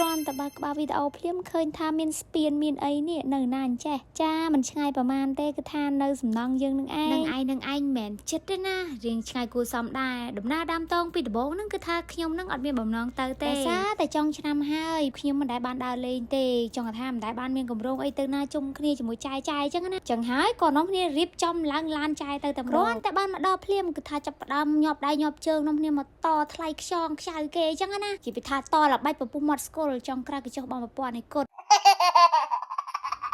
គ្រាន់តែបើកក្បាលវីដេអូភ្លាមឃើញថាមានស្ពានមានអីនេះនៅណាអញ្ចេះចាមិនឆ្ងាយប្រហែលទេគឺថានៅសំណង់យើងនឹងឯងនឹងឯងនឹងឯងមិនមែនចិត្តទេណារៀងឆ្ងាយគួរសមដែរដំណើរដើមតងពីដំបូងហ្នឹងគឺថាខ្ញុំនឹងអត់មានបំណងទៅទេដោយសារតែចុងឆ្នាំហើយខ្ញុំមិនដែលបានដើរលេងទេចង់ថាមិនដែលបានមានកម្រងអីទៅណាជុំគ្នាជាមួយចាយចាយអញ្ចឹងណាចឹងហើយក៏នាំគ្នារៀបចំឡើងឡានចាយទៅតែម្ដងគ្រាន់តែបានមកដល់ភ្លាមគឺថាចាប់ផ្ដើមញាប់ដៃញាប់ជើងនាំគ្នាមកតថ្លៃខ្យងខ្ចៅគេអញ្ចឹងណាជាពិថាតលបាច់ពពុះមាត់ស្គលចង់ក្រៅកញ្ចុះបងប្រព័ន្ធនេះគត់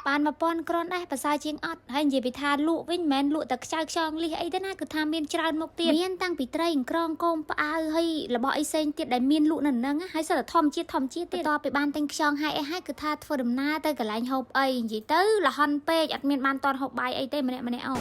បាន1000គ្រាន់ដែរប្រសើរជាងអត់ហើយនិយាយពីថាលក់វិញមិនមែនលក់តែខ្ចៅខ្យងលិះអីទេណាគឺថាមានច្រើនមុខទៀតមានតាំងពីត្រីអង្ក្រងកូមផ្អៅហើយរបស់អីផ្សេងទៀតដែលមានលក់នៅហ្នឹងណាហើយសិតតែធម្មជាតិធម្មជាតិទៀតបន្ទាប់ពីបានទិញខ្យងហើយអីហើយគឺថាធ្វើដំណើរទៅកន្លែងហូបអីនិយាយទៅលហន់ពេកអត់មានបានតន់ហូបបាយអីទេម្នាក់ម្នាក់អោ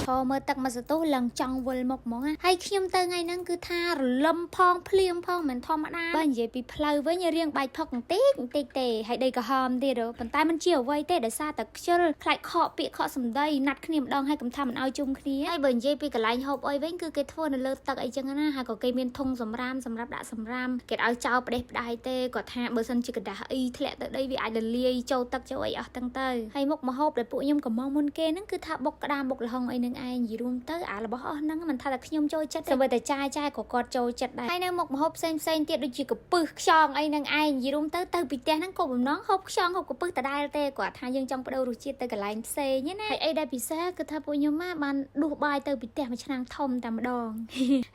ឈរមើលទឹកមកសន្ទុះឡើងចង់វិលមុខហ្មងណាហើយខ្ញុំទៅថ្ងៃហ្នឹងគឺថារលឹមផងភ្លៀងផងមិនធម្មតាបើនិយាយពីផ្លូវវិញរៀងបែកផុកបន្តិចបន្តិចទេហើយដីក្រហមទៀតហ៎ប៉ុន្តែมันជាអ្វីទេដោយសារតែខ្ជិលខ្លាចខកពាក្យខកសម្ដីណាត់គ្នាម្ដងហើយកុំថាមិនឲ្យជុំគ្នាហើយបើនិយាយពីកន្លែងហូបអីវិញគឺគេធ្វើនៅលើទឹកអីចឹងណាហើយក៏គេមានធុងសម្រាមសម្រាប់ដាក់សម្រាមគេឲ្យចោលផ្ដេសផ្ដាយទេគាត់ថាបើសិនជាក្រដាសអីធ្លាក់ទៅដីវាអាចរលាយចូលទឹកចូលអីអស់ទាំងទៅហើយមុខម្ហូបដែលពួកខ្ញុំកំងមុនគេហ្នឹងគឺថាបុកក្តាមបុកល្ហុងអីហ្នឹងឯងនិយាយរួមទៅអារបស់អស់ហ្នឹងមិនថាតែខ្ញុំចូលចិត្តទេសូម្បីតែចាយចាយក៏គាត់ចូលចិត្តដែរហើយនៅមុខម្ហូបផ្សេងផ្សេងទៀតដូចជាកពឹសខ្យងអីហ្នឹងឯងនិយាយរួមទៅទៅពីផ្ទះហ្នឹងក៏បំណងហូបខ្យងហូបកពឹសដដែលទេគាត់ថាយើងចង់បដូររសជាតិទៅកន្លែងផ្សេងណាហើយអីដែលពិសេសគឺថាពួកខ្ញុំបានដួសបាយទៅពីផ្ទះមួយឆ្នាំងធំតែម្ដង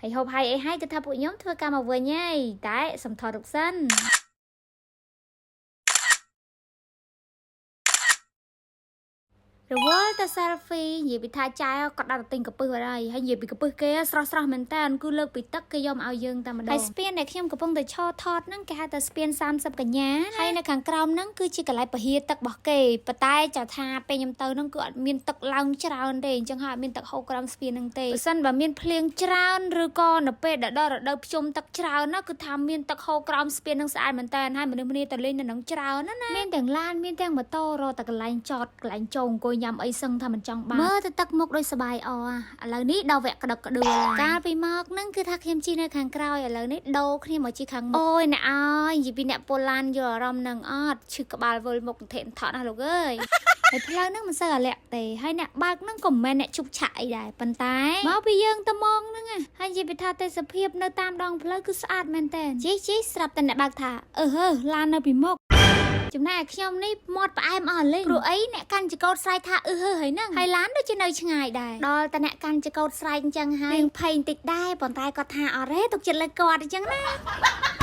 ហើយហូបហើយអីហើយគឺថាពួកខ្ញុំធ្វើការមកវិញហើយតែសំថតរុកសិន រវល់តែ selfie និយាយពីថាចាយគាត់ដាក់ទៅទិញកពឹសអត់ហើយហើយនិយាយពីកពឹសគេស្រស់ស្រស់មែនតើគឺលើកពីទឹកគេយកមកឲ្យយើងតែម្ដងហើយស្ពានដែលខ្ញុំកំពុងតែឈរថតហ្នឹងគេហៅថាស្ពាន30កញ្ញាហើយនៅខាងក្រោមហ្នឹងគឺជាកន្លែងពហិទឹករបស់គេប៉ុន្តែចាថាពេលខ្ញុំទៅហ្នឹងគឺអត់មានទឹកឡើងច្រើនទេអញ្ចឹងហើយអត់មានទឹកហូរក្រោមស្ពានហ្នឹងទេបើសិនបើមានភ្លៀងច្រើនឬក៏នៅពេលដែលដល់រដូវភ្ជុំទឹកច្រើនណាគឺថាមានទឹកហូរក្រោមស្ពានហ្នឹងស្អាតមែនតើហើយមនុស្សម្នាទៅលេងនៅហ្នឹងច្រើនណាណាមានទាំងឡានមានទាំងម៉ូតូរកតែកន្លែងចតកន្លែងចូលអង្គុយញ៉ាំអីសឹងថាមិនចង់បានមើលទៅទឹកមុខដូចសបាយអឥឡូវនេះដល់វគ្គក្តឹកក្តួលកាលពីមកហ្នឹងគឺថាខ្ញុំជិះនៅខាងក្រោយឥឡូវនេះដូរគ្នាមកជិះខាងមុខអូយអ្នកអើយនិយាយពីអ្នកពលឡានយល់អារម្មណ៍នឹងអត់ឈឺក្បាលវិលមុខថេនថក់ណាស់លោកអើយ ហើយផ្លូវហ្នឹងមិនសូវអាលាក់ទេហើយអ្នកបើកហ្នឹងក៏មិនមែនអ្នកជប់ឆាក់អីដែរប៉ុន្តែមកពីយើងត្មងហ្នឹងណាហើយនិយាយពីថាទេសភាពនៅតាមដងផ្លូវគឺស្អាតមែនតើជីជីស្រាប់តែអ្នកបើកថាអឺហឺឡាននៅពីមុខចំណែកឯខ្ញុំនេះមាត់ផ្អែមអស់លេងព្រោះអីអ្នកកាន់ចកោតស្រែកថាអឺហឺហើយហ្នឹងហើយឡានដូចជានៅឆ្ងាយដែរដល់តែអ្នកកាន់ចកោតស្រែកអញ្ចឹងហើយរៀងភ័យបន្តិចដែរប៉ុន្តែគាត់ថាអត់ទេទុកចិត្តលើគាត់អញ្ចឹងណា